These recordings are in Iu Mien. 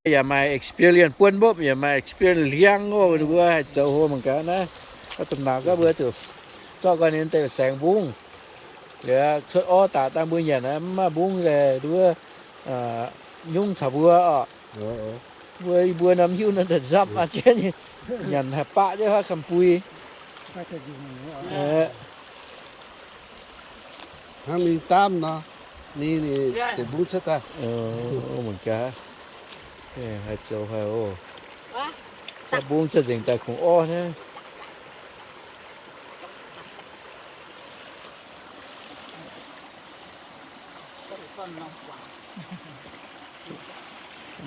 Yaac maaih experience buonv mbopv, yaac maaih experience hliangv oc. Mbuo haih zoux hlo mangc gaax naaiv. Domh nauz gaax mbuo zuqc zorqv gau ninh deix saengx mbungv. Liuz cuotv orv daaih dangh mbuo nyanc mv maaih mbungv deix wuov nyungc caux mbuo oc. Mbuo, mbuo norm hiuv naaiv daaih nzapv aqv jienv, nyanc haih baqv jienv haaix kam-bui. Hnangv ninh daamv nor, ninh, ninh deix mbungv cuotv daaih. Mangc gaax, haih zoux haic oc. Mbungv cuotv nzengc daaih kungx orv hnangv.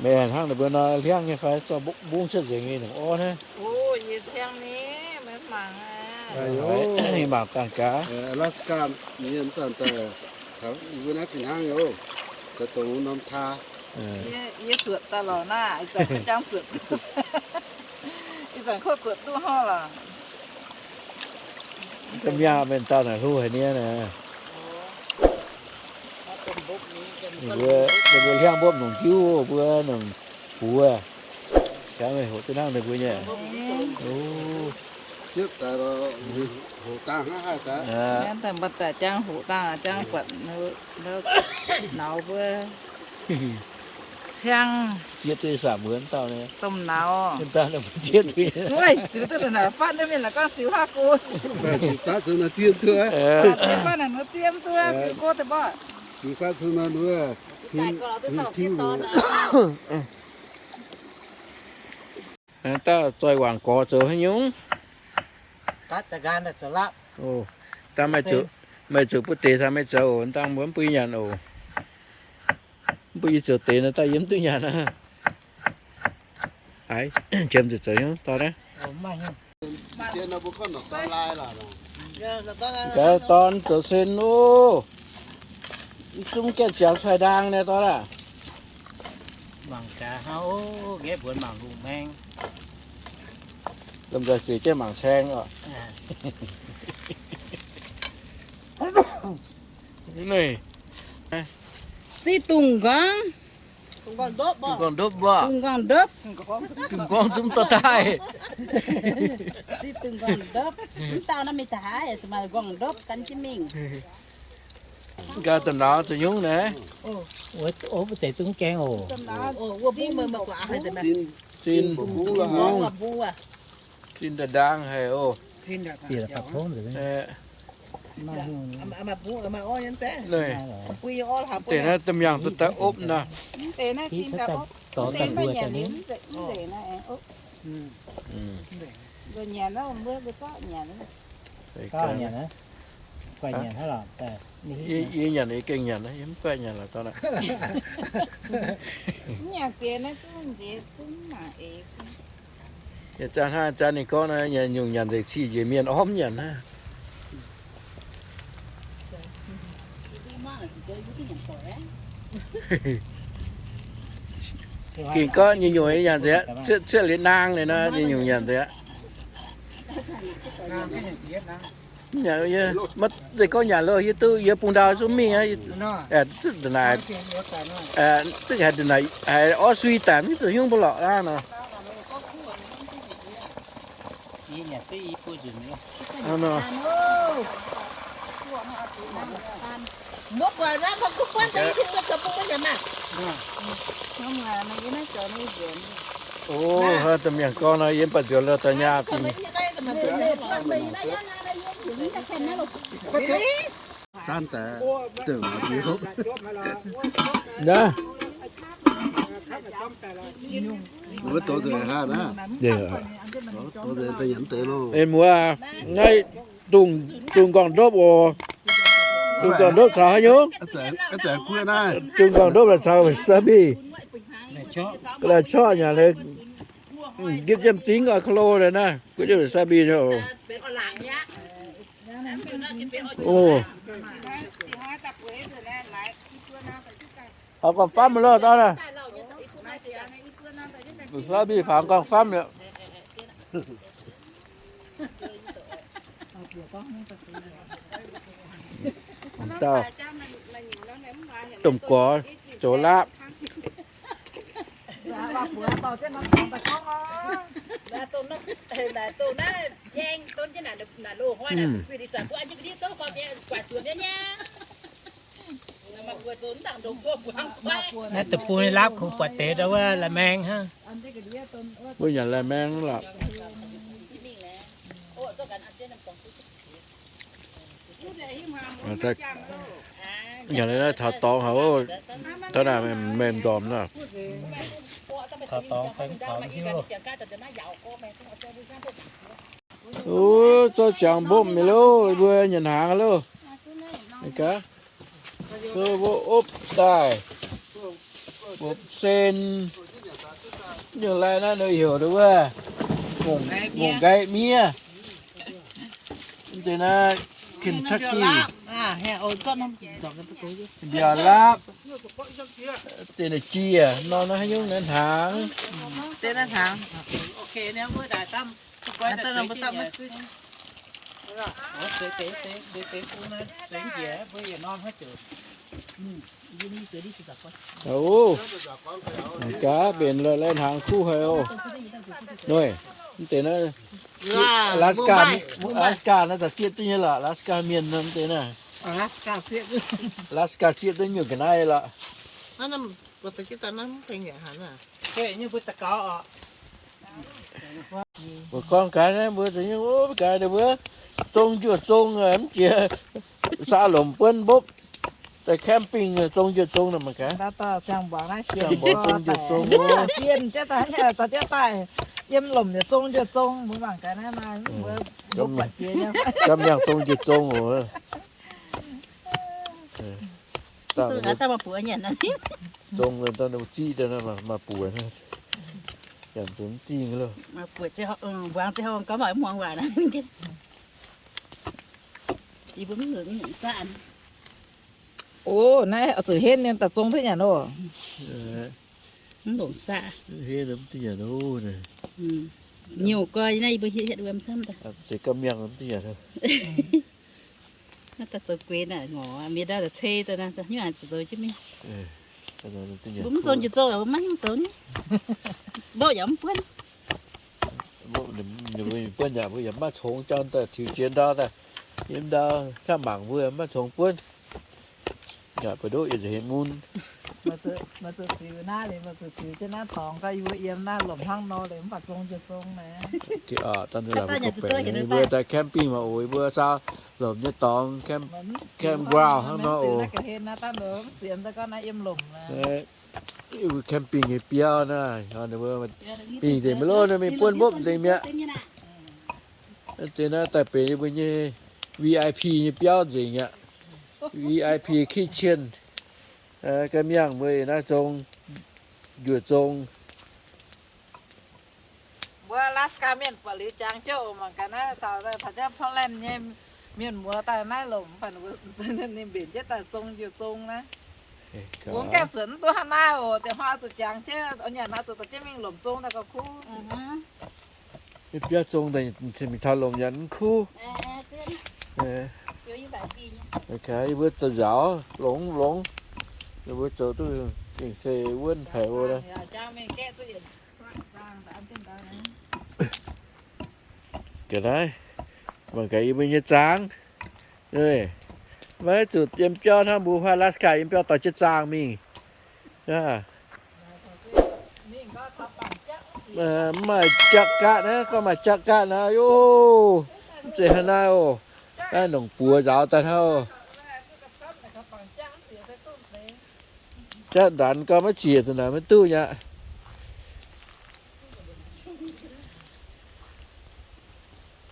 Meih hnangv ninh mbuo nor hliangv nyei fai? Zorqv mbungv cuotv nzengc nyei nongc orv hnangv. Mangc dangh gaax. Alaska mienh daaih, mbuo naaiv fih hnangv nyei oc. Daaih dongh norm taa. Yie zuotc daaih lorqc naaiv, ih zanc jangv zuotc duqv. Ih zanc kov zuotc duqv hnangv lorqc. Domh mienh dauh naaic hlo haic nie naaic. Mbuo, mbuo hliangv mbopv nongc jiuv, mbuo nongc buoz. Jangx meih hoqc duqv hnangv ninh mbuo nyei. Siepv daaih lorqc, hoqc dangh hnangv haaix daaih. Daaih mbuo daaih jangx hoqc dangh, jangx buatc nauz mbuo. Hliangv. Zieqv duqv saamv mbuo dauh nyei. Domh nauz. Zieqv duqv. Fatv naaiv mienh la'gorngv ziux fatv go. Ziux fatv zoux naaiv zieqv duqv. Ziux fatv naaiv mbuo zieqv duqv, ziux go deix mbuo. Ziux fatv zoux naaiv mbuo. Dauh zoih wangc gorx zoux haaix nyungc? Dangh maaih zuqc butv deix caux meih zoux oc. Dangh mbuo mv bun yie nyanc oc. Mv bun yie zoux deix nor, daaih yie mv duqv nyanc aqv. Qiemx zuqc zoux nyungc dorn aqv. Gaax dorn zoux sen oc. Zungv gaengh ziangx cai ndaang naaiv dorn aqv. Mangc gaax hnangv oc, nqaeqv mbuonx mangc lungh maeng. Lomh nzoih ziec jienv mangc caeng oc. Zinh dungz nqorngv. Dungz nqorngv ndopv mbuo. Dungz nqorngv ndopv. Dungz nqorngv zungv dorh daaih. Zinh dungz nqorngv ndopv. Mv dauh naaiv mingh daaih haaix, zuqc maaih nqorngv ndopv gan jienv mingh. Gaax domh nauz zoux nyungc naaiv. Wuov deix zungv gaengh oc. Zinh, zinh ndaang haic oc. Deix naaiv domh miangh duqv daaih opv nor. Yie nyanc yie gengh nyanc, yie mv guaih nyanc lorqc dorn aqv. Yietc zanc hnangv zanc ninh gorngv naaiv, nyungc nyanc nzengc cih njiec mienh orv mv nyanc hnangv. Ging gorngv nyei nyungc nyanc nzengc aqv, cuotv liuz naang liuz nor, nyei nyungc nyanc nzengc aqv. Mv nyanc, maiv zeiz gorngv nyanc lo, yie duqv yie bung ndau zungv mingh aqv, duqv naaic, duqv haiz naaic haiz orv sui daaih mv zuqc nyungc mbuo lorqc aqv nor. O, domh miangh gorngv nor, yie mv baac nzuonx lo taux nyaah dingc. Zanv daaih dongh naaiv. Wuov douz nzengc haaix naaiv? Douz nzengc daaih nyanc mv deix loh. Muoz, naaiv dungz nqorngv ndopv oc. Dungz nqorngv ndopv caux haaix nyungc? Dungz nqorngv ndopv laaix caux wasabi. Ga'naaiv corc nyanc le, nqipv jienv dingv oix klo le naaiv, guov jienv wasabi nyei oc. O, oix gorngv famv loh, dauh naaiv. Wasabi faaux gorngv famv mi'aqv. Dauh domh gorx zoux laapv. Naaiv deic-bung nyei lapv kungx buatc deix ndau wuov lai-maeng hnangv. Mbuo nyanc lai-maeng lorqc. Nyanc naaiv taux dorngx haic, taux naaic maengh ndorm naaic. Taux dorngx fai taux hiuv. Ov, zorqv ziangx mbopv mi'aqv loh, mbuo nyanc hnaangx loh. Gaax, mbuo opv daaih, mbopv sen, nyungc lai naaiv ninh heuc wuov, mungh nqaih miev. Mv deix naaiv Kentucky, mbiaauc lapv, deix naaiv jiex nor naaiv haaix nyungc naaiv hnaangx. Ov, gaax benx lai hnaangx kuv haic oc. Noic, mv deix naaiv Alaska, Alaska naaiv daaih zieqv duqv nyei lorqc, Alaska mienh mv deix naaiv. Alaska zieqv duqv nyungc ga'naaiv lorqc. Mbuo gorngv gaax naaiv mbuo za'gengh, ov, gaax ninh mbuo zong njuov zong mv jiex, saax lomc buonv mbopv. Daaih camping zong njuov zong naaic mangc gaax. Siang-mbuangz zong njuov zong, yiem lomc yietc zong njuov zong, mbuo mangc gaax naaiv, mbuo buatc jiex nyei. Gamh miangh zong njuov zong oc. Zong daaih ziqv daaih maaih buoz, yaac mv dingh loh. Mbuangz ziangh hoc gorngv maiv muangx waac naaiv. Ov, naaiv oix zuqc henv nyei daaih zong duqv nyanc oc. Mv longc saqv. Henv mv duqv nyanc oc. Nyungc gorx naaiv yie mbuo hietv hietv wuom camv daaih. Zeiz gamh miangh mv duqv nyanc oc. Naaiv daaih zoux gueix naaic ngorc mienh ndau daaih cei daaih naaic, nyungc haaix zuqc zoux jienv mingh. Mbuo mv zong njiec zong, mbuo maiv nyungc zoux ni. Mbopv yaac mv buonv. Buonv yaac mbuo yaac maiv congx, jang daaih tiux jiex ndau daaih, yiem ndau hnangv mangc mbuo yaac maiv congx buonv. Yaac buatc ndoqv yietc nzengc mun. Meih zuqc ziux naaiv liuz, meih zuqc ziux jienv naaiv dorngx gau, yie mbuo yiem naaiv lomc hnangv nor liuz mv baac zong njiec zong naaic. Yie mbuo daaih camping maaih oc, yie mbuo saau lomc nyei dorngx, campground hnangv nor oc. Camping nyei biauv naaiv, ninh mbuo bingh nzengc maiv lorqc, ninh mingh buonv mbopv nzengc mi'aqv. Deix naaiv daaih benx yie mbuo nyei V I P nyei biauv nzengc aqv. V I P kitchen. Ga'miangh mbuo naaiv zong, njuov zong. Mbuo Alaska mienh buatc liuz jangx jienv oc, mangc gaax naaiv taux, taux jienv Portland nyei mienh muoz daaih naaiv lomc, ninh mbenc jienv daaih zong njuov zong naaiv. Mbuo mv gaengh zuotc mv duqv hnangv naaiv oc, diex hnoi zuqc jangx jienv, nyanc hnoi zuqc dorh jienv mingh lomc zong daaih gauh kuv. Biauv zong daaih mingh taux lomc nyanc mv kuv. Yie mbuo daaih nzaaux longx longx, yie mbuo zoux duqv gengh se wuonv haic wuov. Ga'naaiv, mangc gaax yie mbuo nyei zaang. Maiv zuqc yiem biauv hnangv mbuo Alaska yiem biauv dorh jienv zaang mingh. Mv maaih jatv gaatv naaiv, gorngv maaih jatv gaatv naaiv, yov, mv zeiz hnangv naaiv oc. Naaiv longc buoz nzaaux daaih hnangv oc. Jatv ndanx gau maiv ziec daaih naaic maiv duqv nyei aqv.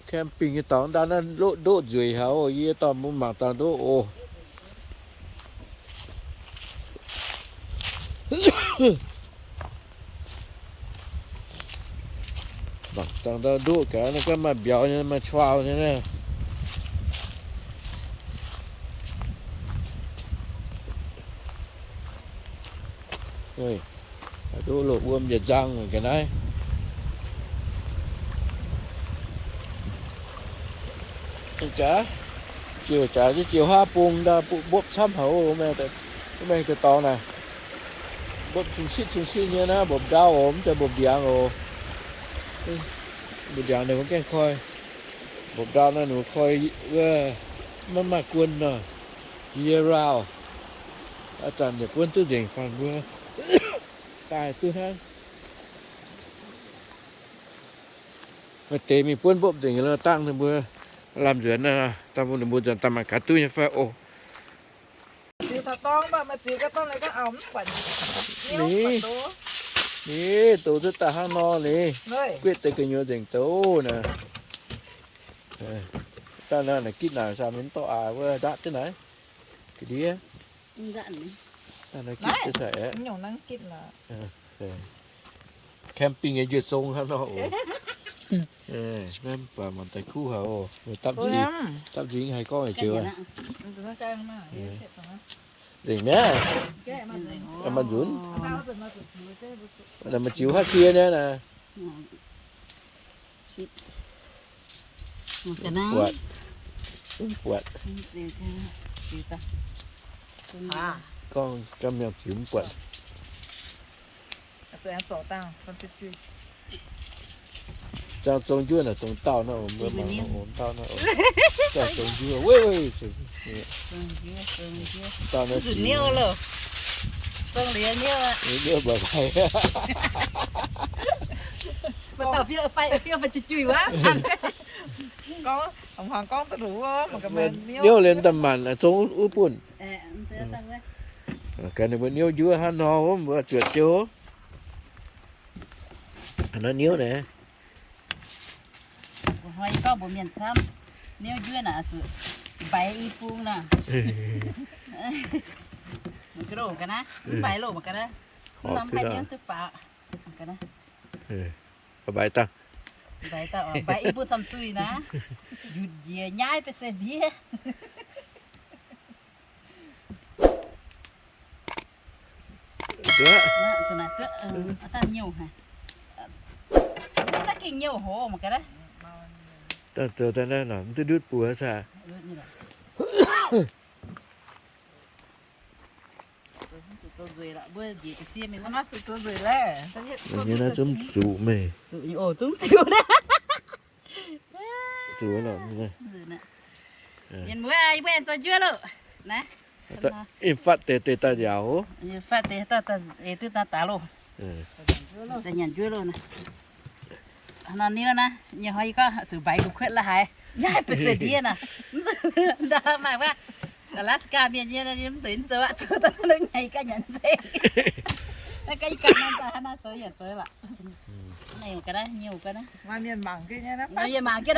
Camping nyei dorngx ndau naaiv ndoqv ndoqv nzueic haic oc. Yie dorh mbuo mangc dangh ndoqv oc. Mangc dangh ndau ndoqv gaax, naaiv gorngv maaih mbiauz nyei, maaih ทราย nyei naaiv. Ndoqv loz-wuom yietc nzang ga'naaiv. Gaax, ziouc jaax jienv ziouc huaav bung ndau mbopv camv haic oc. Mengh deix dorngx naaic. Mbopv cun-sitv cun-sitv nyei naaiv, mbopv ndau oc, mv zeiz mbopv ndiangx oc. Mbopv ndiangx ninh mbuo gaengh koi. Mbopv ndau naaiv ninh mbuo koi wuov maiv maaih guon nor, year round. Aa zanc yietc buonv duqv nzengc, faanh mbuo daaih duqv hnangv. Maaih deix mingh buonv mbopv nzengc, dangh ninh mbuo lamh nzuonx, dangh ninh mbuo nzuonx daaih mangc gaax duqv nyei fai oc. Ninh, ninh douz duqv daaih hnangv nor ninh, guetv deix gu'nyuoz nzengc douz naaic. Dangh naaiv gitv naaic saah, mienh dorh aax wuov nzatv jienv naaic. Ga'ndiev. Dangh naaiv gitv jienv daaih aeqv. Camping nyei njiec zong hnangv nor oc. Naaiv mv baac mangc daaih kuv haic oc. Dapv nzingh, dapv nzingh haih gorngv haic joux. Nzengc mi'aqv. Maaih nzunc. Maaih ziux haav sie nyei naaic. Buatc, mv buatc. Gorngv ganh mienh ziux mv buatc. Zong njuov naaic, zong dauh nor, mbuo mangc dauh nor, zong njuov, weiv, dauh nor, niouv mba'fai. Niouv liemh daaih maanc zong wuov buonv. Gaax ninh mbuo niouv njuov hnangv nor, mbuo zuotc jienv. Naaiv niouv naaic. Hnoi gorngv mbuox mienh camv, niouv njuov naaic zuqc mbaix i bung nor. Mv baaix loh mangc gaax naaiv. Mv norm haih niouv duqv faaux. Mbaix dangh, mbaix i bung camv zuiz naaiv. Yutc njiec nyaiv ba'seix ndiev. Naaiv gengh nyouh hoz mangc gaax naaiv. Dangh zoux daaih naaiv nor, mv duqv ndutv buoz saah. Nyei naaiv zungv zuqc meih. Zuqc lorqc. Mienh muoz, yie mbuo aengx zoux njuov loh. Naaiv, fatv deix deix daaih nziaauc. Fatv deix daaih, daaih eix duqv daaih daaih loh. Daaih nyanc njuov loh naaiv. Nor niouv naaiv, nyei hnoi yie gorngv zuqc mbaix gu'kuotv la'haaix, nyaiv ba'seix ndiev naaic. Mv zuqc ndaa maaih wuov Alaska mienh nyei, mv zuqc zoux aqv, zoux daaih longx nyei ganh nyanc nzengc. Naaiv ganh yie ganh nor daaih hnangv naaiv zoux yaac zoux lorqc. Naaiv ganh naaiv, nyei ganh naaiv. Maaih mienh mangc jienv naaiv,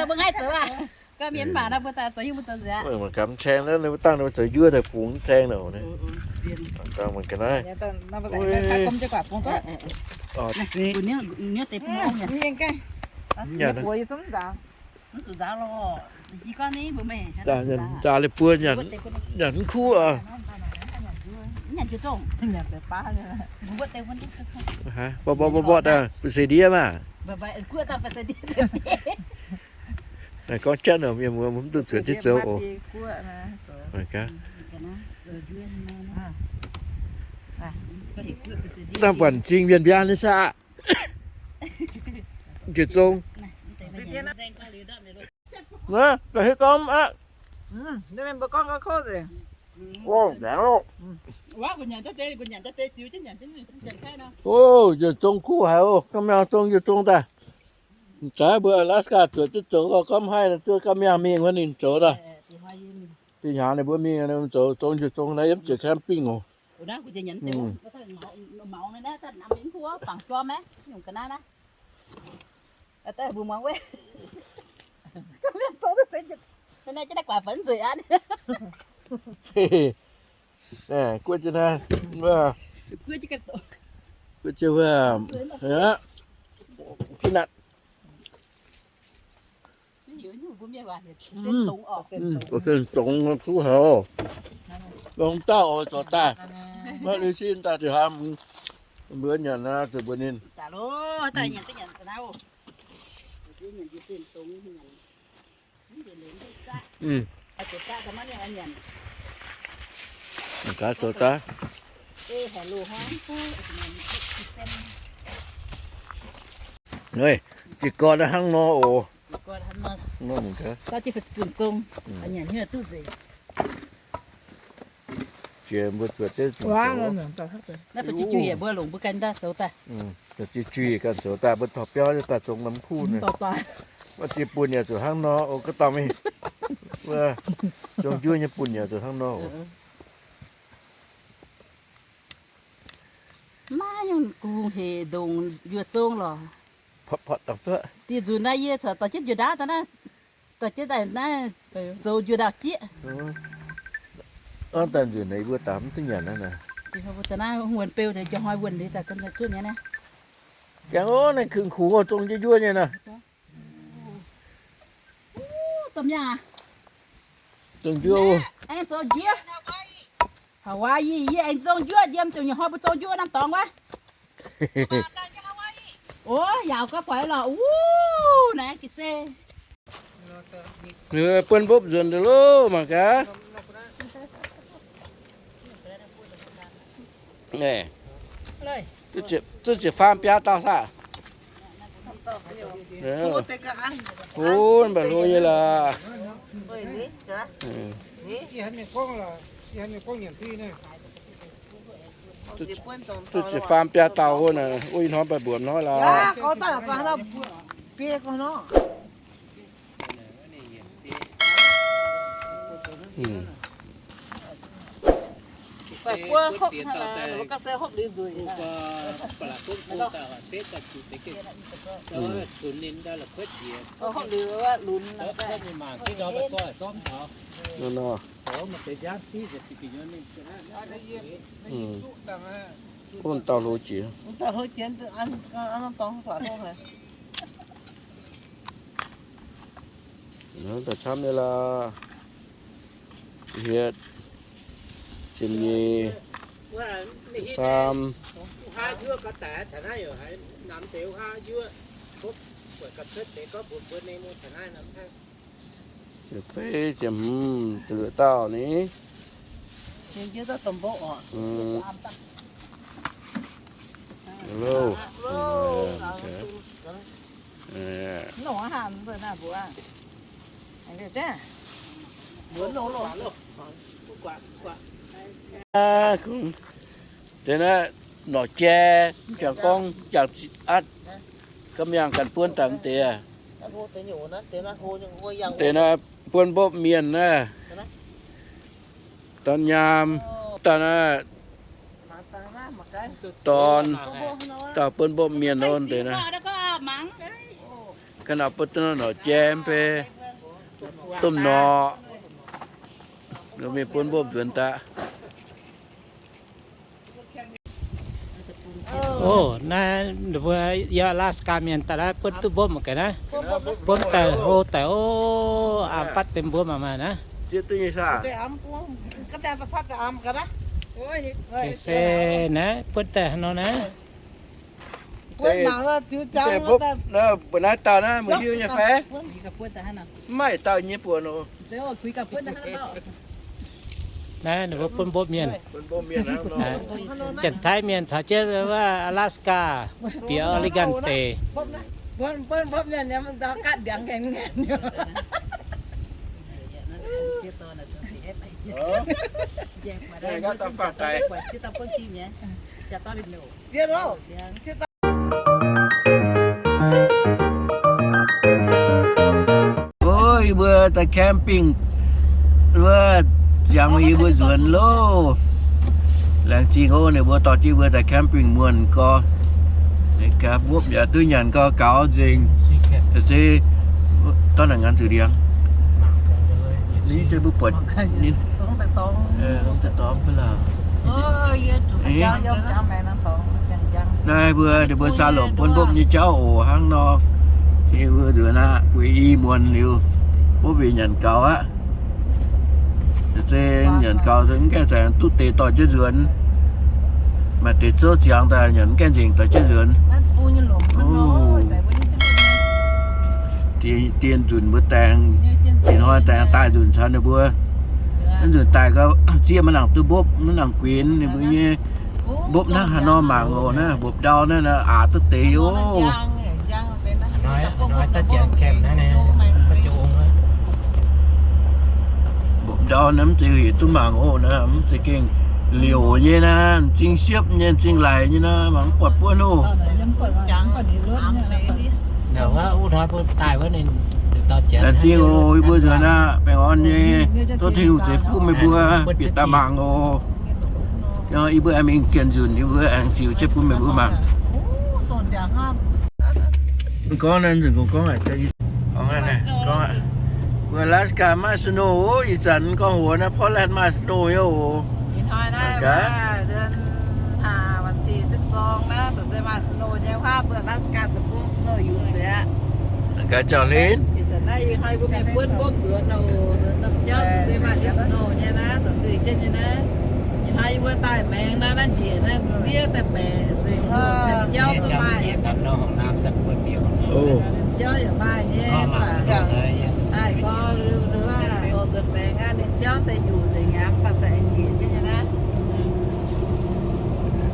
mbuo ngaih zoux aqv. Gorngv mienh mv mangc naaiv, mbuo daaih zoux hiuv mbuo zoux nzengc aqv. Mangc gaax mv caeng, ninh mbuo dangh ninh mbuo zoux njuov daaih bungx mv caeng nor. Dangh mangc gaax naaiv. Nzaaux liuz buo nyanc, nyanc mv kuv aqv. Mbuoqc, mbuoqc, mbuoqc daaih ba'seix ndiev maah. Gorngv jatv nor, mienh muoz mv duqv zuotc jienv zoux oc. Dangh buatc m'zing mienh mbiaa nyei saah. Njiec zong. Naaiv, ga'hlen gorngv aqv. Mbuo gorngv gorngv kouv nzengc. O, njiec zong kuv haic oc. Ga'miangh zong njiec zong daaih. M'daaih mbuo Alaska zuotc jienv zoux, gorngv mv haih zuov ga'miangh mingh wuov ninh zoux daaih. Dih hnyangx ninh mbuo mingh zoux zong njiec zong naaiv yiem ziepc camping oc. Guoqv jienv naaiv, guoqv jienv wuov, peanut. Sen dongz kuv haic oc. Dongh dauh oix zorc daaih. Maiv lui sin daaih ziouc hnamv mbuo nyanc naaiv, zuqc mbuo ninh. Gaax zoux daaih. Jiex gorn hnangv nor oc. Jiex mbuo zuotc deix zuqc zoux. Jui ganh zoux daaih, mbuo torh biauv daaih zong lamh kuv. Jiex bunh yaac zuqc hnangv nor oc, ga'dangh mingh. Zong njuov nyei bunh yaac zuqc hnangv nor oc. Maiv nyungc gungx hec ndongc yuoz zong lorqc. Dieh nzunc naaiv yie corc dorh jienv njuov ndaauv daaih naaiv, dorh jienv daaih naaiv zoux njuov ndaauv jieqv. Aav daaih nzunc naaiv mbuo daaih mv duqv nyanc naaiv. Wuonh beu jiex hnoi wuonh liuz daaih zuov nyei naaiv. Gaengh ov, naaiv kungx kungx zong njuov njuov nyei naaiv. Domh mienh aac, zong njuov. Aengx zoux njuov. Hawaii, yie aengx zong njuov yiem, dongh nyei hnoi mbuo zong njuov wuov norm dorngx wuov. O, yaauc gauh buatc lorqc. Wuov, naaiv ga'sie. Buonv mbopv nzuonx ndeic loh, mangc gaax. Duqv ziepc faam biaa dauh saah? Ov, mv baac hlo nyei lorqc. Duqv ziepc faam biaa dauh wuov naaic, wuov ih hnoi mv baac mbuoqc hnoi lorqc. Ov, dauh hlo jiex. Daaih camv nyei lorqc. Hietv, ziepc nyeic, faam, ziepc feix, ziepc hmz, ziepc luoqc dauh ni. Deix naaiv norqc jai, mv jangx gorngv jangx aqv, ga'mingh ganh buonv daaih mv deix. Deix naaiv buonv mbopv mienh naaiv, dorn nyaam, dauh naaiv, dorn, dauh buonv mbopv mienh nor deix naaiv. Ga'naaiv buonv duqv norqc jai mv bei, domh norqc, mingh buonv mbopv nzuonx daaih. O, naaiv ninh mbuo yiem Alaska mienh daaih naaiv buonv duqv mbopv mangc gaax naaiv. Buonv daaih hlo daaih, o, aam fatv deix mbuo mangc maah naaiv. Se naaiv buonv daaih haaix nor naaiv. Mbuo naaiv dauh naaiv, mbuo hiuv nyei fai? Mv maaih dauh nyei buonc oc. Naaiv ninh mbuo buonv mbopv mienh. Janx-Taiv mienh caux jienv wuov Alaska bieqc Oregon deic. O, yie mbuo daaih camping, wuov ziangx yie mbuo nzuonx loh. Laengz zingh o, ninh mbuo dorh jienv mbuo daaih camping muonh gorx. Gaax mbopv yaac duqv nyanc gau, gaux nzengc. Se dorn naaic nganx zuqc ndiangx. Ninh mbuo buatc ninh, dongh deix dorngx fai lorqc. Naaiv mbuo, ninh mbuo saa longc buonv mbopv nyei jauv oc hnangv nor. Yie mbuo nzuonx aqv, bueix i muonz liuz, mbopv yaac nyanc gaux aqv. Za'gengh nyanc gaux mv gaengh zaengc duqv deix dorh jienv nzuonx. Maaih deix zouv ziangx daaih nyanc mv gaengh nzengc dorh jienv nzuonx. Dien nzunc mbuo daengx, ih hnoi daengx daaih nzunc caux ninh mbuo. Naaiv nzunc daaih gau, zieqv maiv nangc duqv mbopv, maiv nangc guinx ninh mbuo nyei. Mbopv naaiv haaix nor mangc oc, naaiv mbopv ndau naaiv, aax duqv deix oc. Mbopv ndau naaiv mv zeiz hec duqv mangc oc, naaiv mv zeiz gengh liouc nyei naaiv, m'zing siepv nyei, m'zing laic nyei naaiv, mangc mv buatc buonv oc. Laengz zingh oc, yie mbuo nzuonx aqv, baengh orn nyei, tov Tin-Hungh ceix fuqv meih mbuo bieqc daaih mangc oc. Yie mbuo aengx mingh gengh nzunc, yie mbuo aengx ziux jienv bun meih mbuo mangc. Gorngv naaiv nzunc gorngv, gorngv, gorngv, Alaska maiv snow oc. Ih zanc gorngv hoc naaiv Portland maaih snow nyei oc. Ih hnoi naaiv วันที่สิบสอง naaiv, se maaih snow nyei, huaav mbuo Alaska deic-bung snow yungz nzengc aqv. Gaax jauv hlen. Ih zanc naaiv ih hnoi mbuo mingh buonv mbopv nzuonx oc, nzuonx norm jauv se maaih jienv snow nyei naaiv, zanc duih jienv nyei naaiv. Ih hnoi yie mbuo daaih maengx naaiv, naaiv njiec naaiv ndiev daaih baeqc nzengc, jauv zungv maaih. Jauv yaac maaih nyei, daaih gorngv oc, nzuonx maengx aqv, ninh jauv daaih yungz nzengc aqv, mv baac za'gengh njiec jienv nyei naaiv.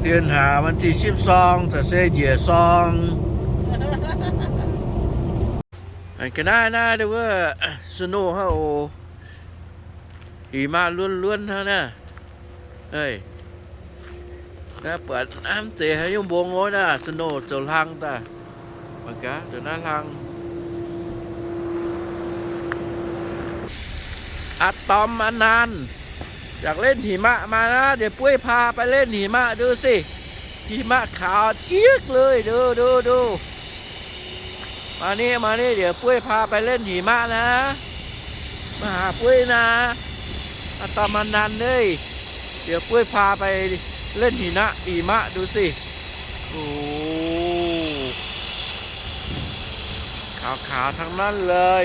Dien haax วันที่สิบสอง za'gengh se njiec sorng. Ga'naaiv naaiv wuov snow hnangv oc. Ih maah luonv luonv hnangv naaiv. Naaiv buatc hnamv zeiz haaix nyungc mbong wuov naaiv, snow zoux hlang daaih. Mangc gaax, zoux naaiv hlang. อาตอม อนันต์ อยากเล่นหิมะมานะ เดี๋ยวปุ้ยพาไปเล่นหิมะดูสิ หิมะขาวเจี๊ยกเลย ดู ดู ดู มานี่ มานี่ เดี๋ยวปุ้ยพาไปเล่นหิมะนะ มาหาปุ้ยนะ อาตอม อนันต์เอ้ย เดี๋ยวปุ้ยพาไปเล่นหิมะ หิมะดูสิ โอ้โห ขาวๆ ทั้งนั้นเลย